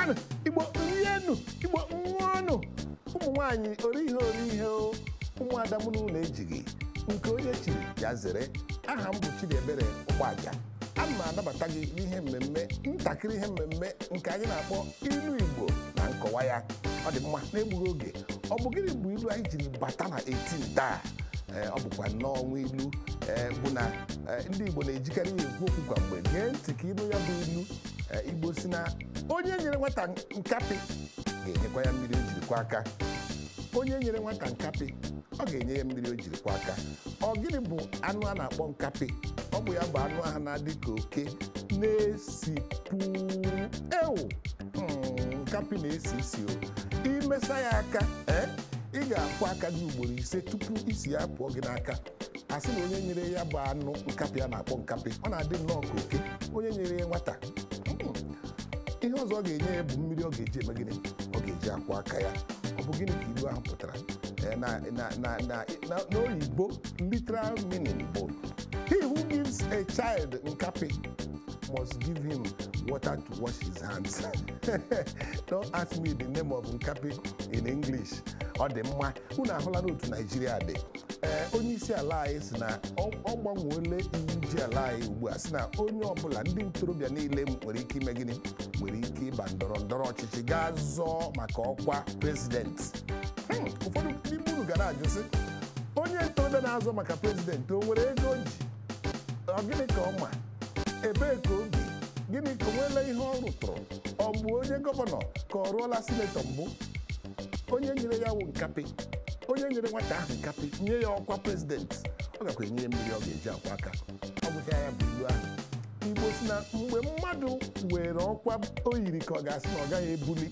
Ṅụọnụ, Igbo rienụ, Igbo ṅụọnụ. Ụmụ nwaanyị ori ihe ori ihe o, ụmụada mụ na ụlọ ejighị nke onye chiri ya zere. Aha m bụ Chidiebere Ụgbọaja. Ana m anabata gị n'ihe mmemme, ntakịrị ihe mmemme nke anyị na-akpọ ilu Igbo na nkọwa ya. Ọ dị mma, na-egbughị oge, ọ bụ gịnị bụ ilu anyị jiri bata na 18 taa? Ee, ọ bụkwa nnọọ nwa ilu, ee, bụ na ndị Igbo na-ejikarị ya ekwu okwu kwa mgbe. Gee ntị ka ịnụ ya bụ ilu. Igbo si na onye nyere nwata nkapị ga-enyekwa ya mmiri o jirikwa aka. Onye nyere nwata nkapị, ọ ga-enye ya mmiri o jirikwa aka. Ọ gịnị bụ anụ a na-akpọ nkapị? Ọ bụ ya bụ anụ ahụ na-adị ka oke na-esipụ ewu. Nkapị na-esi isi o. Imesa ya aka, ee, ị ga-akwọ aka gị ugboro 5 tupu isi ya pụọ gị n'aka. A sị na onye nyere ya bụ anụ nkapị a na-akpọ nkapị, ọ na-adị nnọọ ka oke. Onye nyere ya nwata, ihe ọzọ ọ ga-enye ya bụ mmiri ọ ga-eji eme gịnị? Ọ ga-eji akwọ aka ya. Ọ bụ gịnị ka ilu ahụ pụtara? N'oyibo, literal meaning bụ he who gives a child nkapi must give him water to wash his hands. Don't ask me the name of nkapi in English. Ọ dị mma, unu ahụla n'otu Naijiria dị. Ee, onye isi ala anyị si na ọ gbanweela iwu ji ala anyị ugbu a, si na onye ọbụla, ndị ntorobịa niile nwere ike ime gịnị? Nwere ike ịba ndọrọ ndọrọ ọchịchị gaa zọọ maka ọkwa prezidenti. Ụfọdụ n'ime unu gara ajụ sị, onye ntorobịa na-azọ maka prezidenti o nwere ego o ji? Ọ gịnị ka ọ ma? Ebee ka o bi? Gịnị ka o nweela ihe ọ rụtụrụ? Ọ bụ onye gọvanọ ka ọ rụọla sinetọ mbụ? Onye nyere ya wụ nkapị, onye nyere nwata ahụ nkapị nye ya ọkwa prezidenti, ọ gakwa enye ya mmiri ọ ga-eji akwa aka. Ọ bụcha ya bụ ilu ahụ. Igbo si na mgbe mmadụ were ọkwa o yiri ka ọ ga-asị na ọ gaghị ebuli,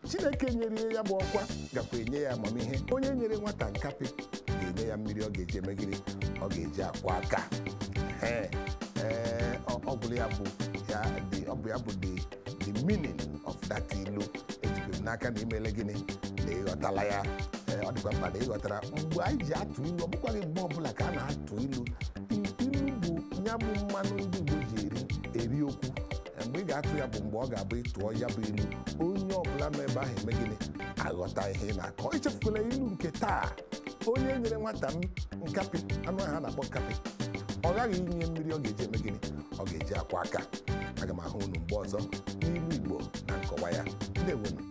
Chineke nyere ya bụ ọkwa gakwa enye ya amamihe. Onye nyere nwata nkapị ga-enye ya mmiri ọ ga-eji eme gịnị? Ọ ga-eji akwa aka. Ee, ọ bụrụ ya bụ ya dị, ọ bụ ya bụ the meaning of that ilu. Ejikwa m n'aka na imele gịnị? Na ịghọtala ya. Ee, ọ dịkwa mkpa na ịghọtara mgbe anyị ji atụ ilu. Ọ bụkwaghị mgbe ọbụla ka a na-atụ ilu. Ilu bụ ya bụ mmanụ ndị Igbo ji eri okwu. Mgbe ị ga-atụ ya bụ mgbe ọ ga-abụ ịtụọ ya bụ ilu, onye ọbụla nọ ebe ahụ eme gịnị? Aghọta ihe ị na-akọ. Echefukwala ilu nke taa. Onye nyere nwata m nkapị, anụ ahụ a na-akpọ nkapị, ọ ghaghị inye mmiri ọ ga-eji eme gịnị? Ọ ga-eji akwa aka. Aga m ahụ unu mgbe ọzọ n'ilu Igbo na nkọwa ya. Ndewonu.